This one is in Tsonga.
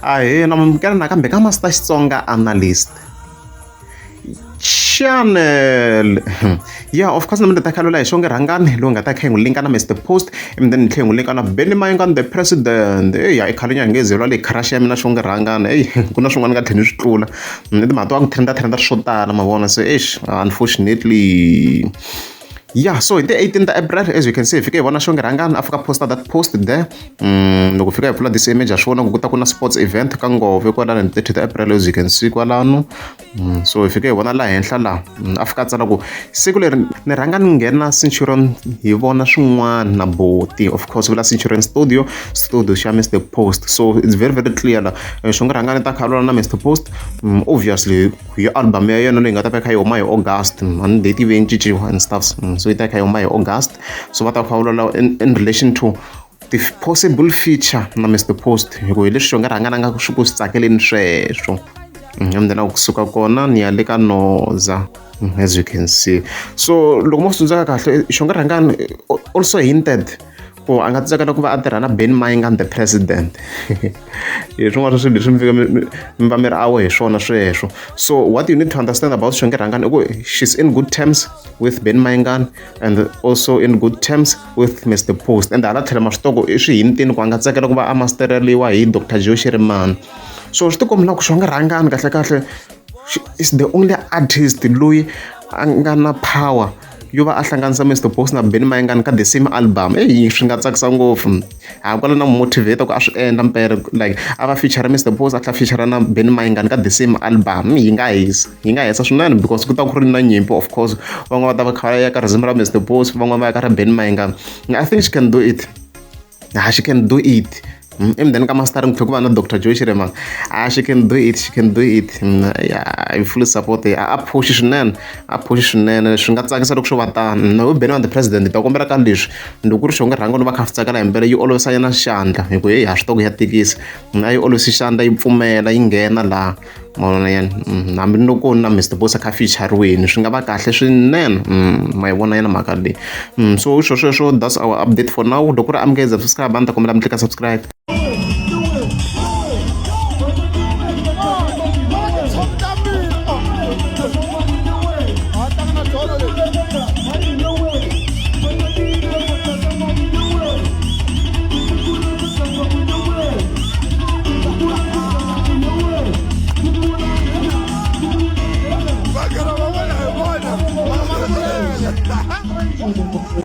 Ahee na amukela nakambe ka Master Xitsonga Analyst Channel. Yeah, of course na ta khalula hi Xonge Rhangani loyi nga ta kha hi n'wi linka na Mr Post and then ni tlhela hi n'wi linka na Benny Mayengani the president. Eya i khale nyana hi nge zelwa leyi crush ya mina Xonge Rhangani. Eyi ku na swin'wana ni nga tlhela ni swi tlula. I timhaka ta ku trend trend swo tala ma vona se eish unfortunately. Yeah, so hi ti 18 ta April as you can see hi fike hi vona Xonge Rhangani a fika posta that post there. Loko fika hi pfula this image ha swi vona ku ku ta ku na sports event ka Ngove kwalano hi 30 ta April as you can see kwalano. So hi fike hi vona laha henhla laha a fika a tsala ku siku leri ni rhanga ni nghena Centurion hi vona swin'wana na boti of course vula Centurion Studio studio xa Mr Post so it's very very clear la Xonge Rhangani ta kha na Mr Post obviously hi album ya yena leyi nga ta va kha yi huma hi August a ni date yi ve yi cinciwa and stuffs so yi ta kha yi huma hi August so va ta kha vulavula in relation to the possible feature na Mr Post hi ku hi leswi Xonge Rhangani a nga swi ku swi tsakeleni sweswo and then kusuka kona ni ya le ka Noza as you can see so loko mo swi tsundzuka kahle Xonge Rhangani also hinted ku a nga tsakela ku va a tirha na Benny Mayengani the president hi swin'wana swa swilo leswi mi fika mi va mi ri awe hi swona sweswo so what you need to understand about Xonge Rhangani i ku she's in good terms with Benny Mayengani and also in good terms with Mr Post and hala tlhelo ma swi tiva ku i swi hintini ku a nga tsakela ku va a mastereliwa hi Dr Joe Shirimani so swi tikomba na ku Xonge Rhangani kahlekahle is the only artist loyi a nga na power yo va a hlanganisa Mr Post na Benny Mayengani ka the same album eyi swi nga tsakisa ngopfu ha kwala na motivate ku a swi endla mpela like a va feature Mr Post a tlhela feature na Benny Mayengani ka the same album yi nga hisa yi nga hisa swinene because ku ta ku ri na nyimpi of course van'wana va ta va kha va ya ka risimu ra Mr Post van'wana va ya ka ra Benny Mayengani I think she can do it ha she can do it emudeni ka mastering ku tlhela ku va na Dr Joe Shirimani ah she can do it she can do it yeah I fully support a push swinene a push swinene swi nga tsakisa loko swo va tano na Benny the president hi ta kombela ka leswi loko ku ri Xonge Rhangani va kha swi tsakela hi mpela yi olovisa yena xandla hi ku heyi ha swi tiva ku ya tikisa a yi olovisi xandla yi pfumela yi nghena laha mavona yena hambi loko na Mr Boss a kha feature-riwini swi nga va kahle swinene ma yi vona yena mhaka leyi so swo sweswo that's our update for now loko ku ri amukeza subscribe a ni ta kombela mi tlika subscribe.